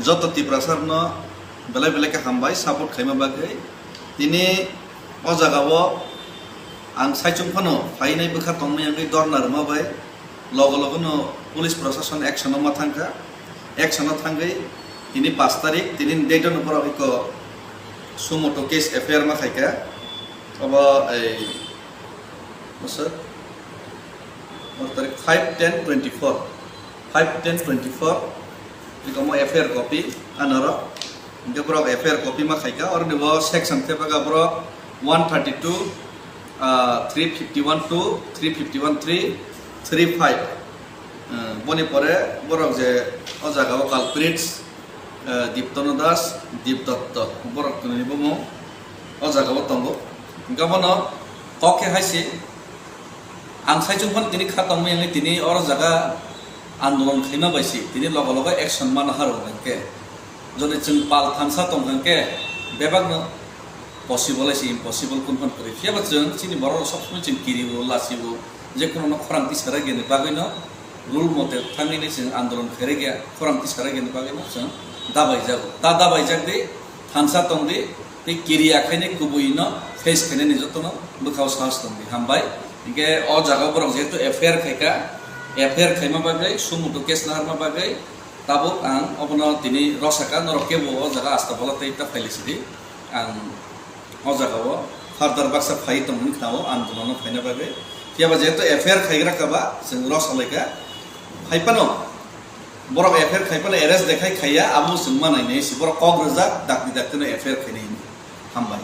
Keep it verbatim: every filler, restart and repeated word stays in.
Joto Tiprasarno belai belai khe hambai support khaima bagwi. Tini o jagao ang saichung phano phainai bwkha tongmani bagwi dorna rwma bai logo logono police prosason action-o ma thangkha. Action-o thangwi tini pash tarik, tini date-o no borok iko sumo to case F I R ma khaikha. Obo ei bwswk, o tarik five ten twenty-four, five ten twenty-four, iko mo F I R copy anoro. Hingke borok F I R copy ma khaikha, oroni bo section tepaga borok one thirty-two, ah, three fifty-one two, three fifty-one three, three five. Ah, boni pore borok je o jaga o culprits, ah, Diptono Das, Dipdotto, borok twnwi bo mo o jaga o tongo. Hingke bono kok khe hai se, ang saichung phano tini kha tongmani hwnwi tini oro jaga andolon khaima bai se, tini logo logo action mana harwk hwnkhe. Jodi chwng pal thansa tong hwnkhe bebakno possible hai se impossible kun phano kwrwi. Phiya ba chwng chini borok rok sob somoi chwng kiri o, lasi o, je kuno no khorang tisarwi gini bagwi no rule mote thangwi ni chwng andolon khairwi ya, khorang tisarwi gini bagwi no chwng dabai jago. Ta dabai jak di, thansa tong di, tei kiri akhai ni kubui no face khainani joto no bwkha o sahas tong di. Hambai. Hingke o jaga borok jehetu F I R khaikha, F I R khaima bagwi, sumo to case naharma bagwi, tabuk ang obono tini rosaka norok kebo o jaga asta bola tei ta phailai sidi. Ang o jaga o further baksa phai tongmani khna o andolon no phaina bagwi. Phiya ba jehetu F I R khaigra kha ba chwng rosalaikha. Hai phano borok F I R khai phano arrest dekhai khaiya, abo chwng ma nainai se borok kok rwjak dakti dakti no F I R khainai hwnwi. Hambai.